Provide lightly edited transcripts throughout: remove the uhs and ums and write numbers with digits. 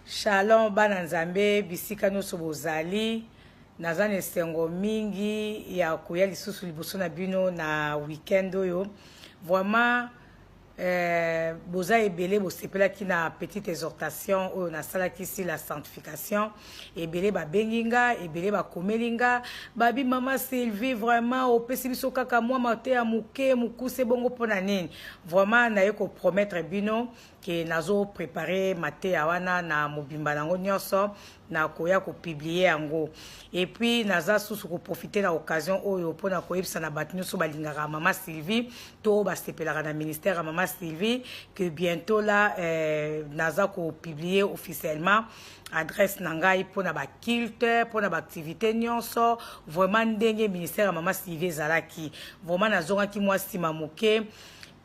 Shalom bana Nzambe, bisika nyonso bozali. Naza na esengo mingi ya koya lisusu liboso na bino na weekend oyo. Vraiment, boza ebele bosepelaki na petite exhortation oyo nasalaki sur la sanctification. Ebele babengi nga, ebele bakomeli nga, babi: "Mama Sylvie, vraiment opesi biso kaka mwa mateya moke, mokuse bongo, mpona nini?" Vraiment, naye kopromettre bino ke nazoprépare mateya wana na mobimba nango nyonso, nakoya kopublier yango. Et puis naza susu koprofiter na occasion oyo mpona koyebisa na bato nyonso balingaka Mama Sylvie to basepelaka na ministère ya Mama Sylvie que bientôt là, naza kopublier officiellement adresse na ngai mpona baculte, mpona baactivité nyonso. Vraiment, ndenge ministère ya Mama Sylvie ezalaki, vraiment nazongaki mwa nsima moke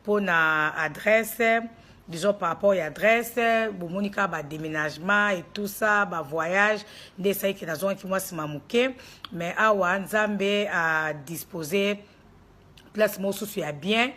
mpona adresse, disons par rapport ya adresse. Bomoni kaka badéménagement et tout ça, bavoyage nde esaliki nazongaki mwa nsima moke. Mais awa Nzambe adispose place mosusu ya bien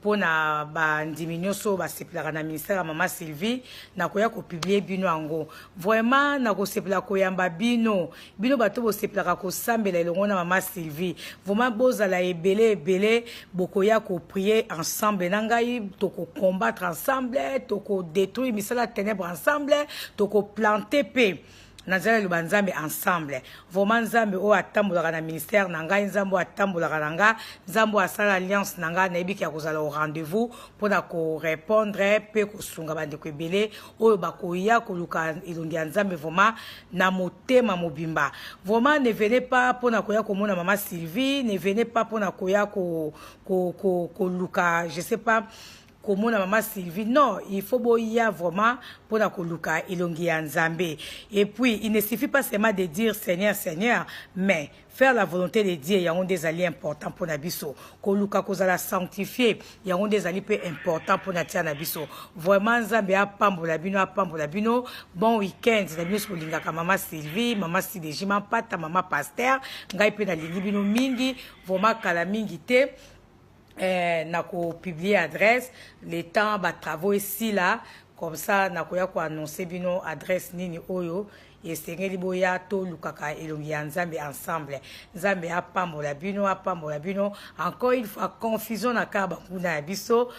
mpona bandimi nyonso basepelaka na ministère ya Mama Sylvie. Nakoya kopublier bino yango. Vraiment, nakosepela koyamba bino, bino bato bosepelaka kosambela elongo na Mama Sylvie. Vraiment, bozala ebele ebele, bokoya koprier ensemble na ngai, tokocombattre ensemble, tokodétruire misala ténèbre ensemble, tokoplanter mpe na nzela eloba Nzambe ensemble. Vraiment, Nzambe oyo atambolaka na ministère na ngai, Nzambe oyo atambolaka na nga, Nzambe oyo asala alliance na ngai, nayebiki ya kozala au rendez-vous mpona korépondre mpe kosunga bandeko ebele oyo bakoya koluka elongi ya Nzambe vraiment na motema mobimba. Vraiment, ne venez pas mpona koya komona Mama Sylvie, ne venez pas mpona koya koluka, je sais pas, komona Mama Sylvie. Non, il faut boya vraiment mpona koluka elongi ya Nzambe. Et puis il ne suffit pas seulement de dire "Seigneur, Seigneur", mais faire la volonté de Dieu, yango nde ezali important mpona biso. Koluka kozala sanctifié, yango nde ezali mpe important mpona tia na biso. Vraiment, Nzambe apambola bino, apambola bino. Bon weekend na bino. Soki bolingaka Mama Sylvie, Mama Sideji Mampata, Mama Pasteur, ngai mpe nalingi bino mingi. Vraiment, kala mingi te, nakopublier adresse, le temps batravaux esila. Comme ça nakoya koannoncer bino adresse nini oyo esengeli boya, tolukaka elongi ya Nzambe ensemble. Nzambe apambola bino, apambola bino. Encore une fois, confusion na kaka banguna ya biso.